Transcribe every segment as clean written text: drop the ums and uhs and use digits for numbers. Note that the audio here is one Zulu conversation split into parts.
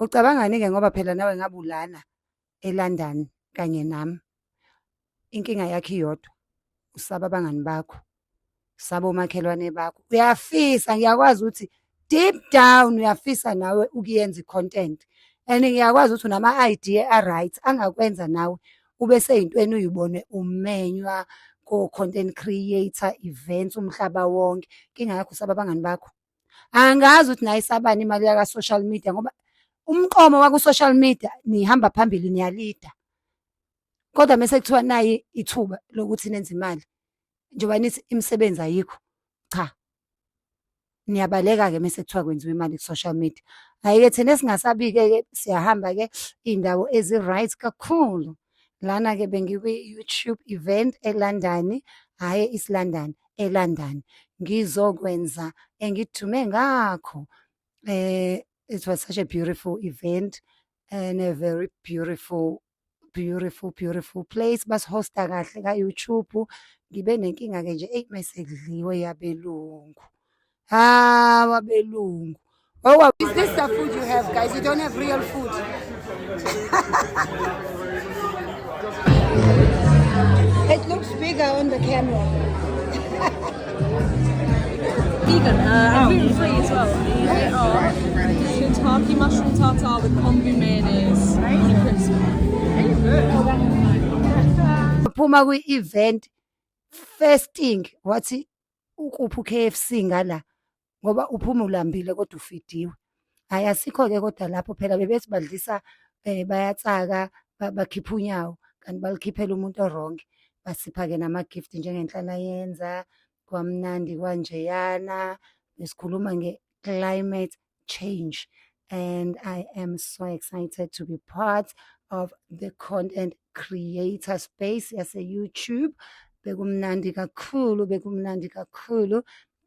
Ucabangani-ke ngoba phela nawe ngabe ulana eLondon kanye nami. Inkinga yakho iyodwa, usaba abangani bakho, usaba omakhelwane bakho. Uyafisa, ngiyakwazi ukuthi deep down uyafisa nawe ukuyenza i-content and ngiyakwazi ukuthi unama-idea a-right angakwenza nawe ube sey'ntweni uy'bone umenywa ko-content creator events umhlaba wonke. Inkinga yakho usaba abangani bakho. Angazi ukuthi nayo isabani imali yaka-social media ngoba umqomo waku-social media nihamba phambili niyalida. Kodwa mese kuthiwa nayi ithuba lokuthi nenze imali, njengoba nithi imisebenzi ayikho, cha, niyabaleka-ke mese kuthiwa kwenziwa imali ku-social media. Hhayi-ke thina esingasabi-ke siyahamba-ke iy'ndawo ezi-right kakhulu. Lana-ke bengikwi-YouTube event eLondon, hhayi e-East London, eLondon. Ngizokwenza engidume ngakho. It was such a beautiful event and a very beautiful, beautiful, beautiful place. Basi-host-a kahle ka-YouTube. Ngibe nenkinga-ke nje eyi mese kudliwe yabelungu. Hawu abelungu. Oh, is this the food you have, guys? You don't have real food. It looks bigger on the camera. Vegan and gluten free as well. They are shiitake mushroom tartar with kombu mayonnaise on a crisp. Phuma kwi-event, first thing wathi ukuphi u-K_F_C ngala ngoba uphuma ulambile kodwa ufidiwe. Hhayi asikho-ke kodwa lapho phela bebethi badlisa bayatsaka bakhipha unyawo kanti balukhiphela umuntu o-wrong. Basipha-ke nama-gift njengenhlalayenza, kwamnandi kwanjeyana. Besikhuluma nge-climate change and I am so excited to be part of the content creator space yase-YouTube. Bekumnandi kakhulu, bekumnandi kakhulu.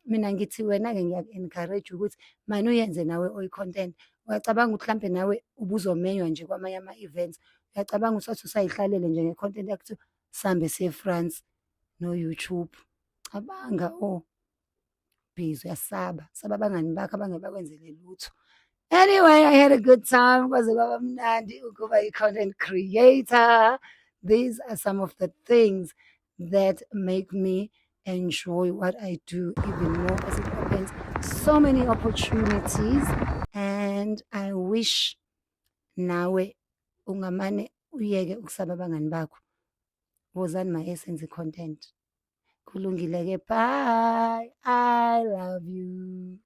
Mina ngithi wena-ke ngiyaku-encourage ukuthi mane uyenze nawe oyi-content. Uyacabanga ukuthi hlampe nawe ubuzomenywa nje kwamanye ama-events. Uyacabanga ukuthi wathi usayihlalele nje nge-content yakho kuthiwa sihambe siye e-France no-YouTube. Cabanga oh, busy uyasaba, saba abangani bakho abangeke bakwenzele lutho. Anyway, I had a good time. Kwaze kwaba mnandi ukuba i-content creator. These are some of the things that make me enjoy what I do even more as it opens so many opportunities. And I wish nawe ungamane uyeke ukusaba abangani bakho. Wozani ma senze content. Kulungile-ke, bye. I love you.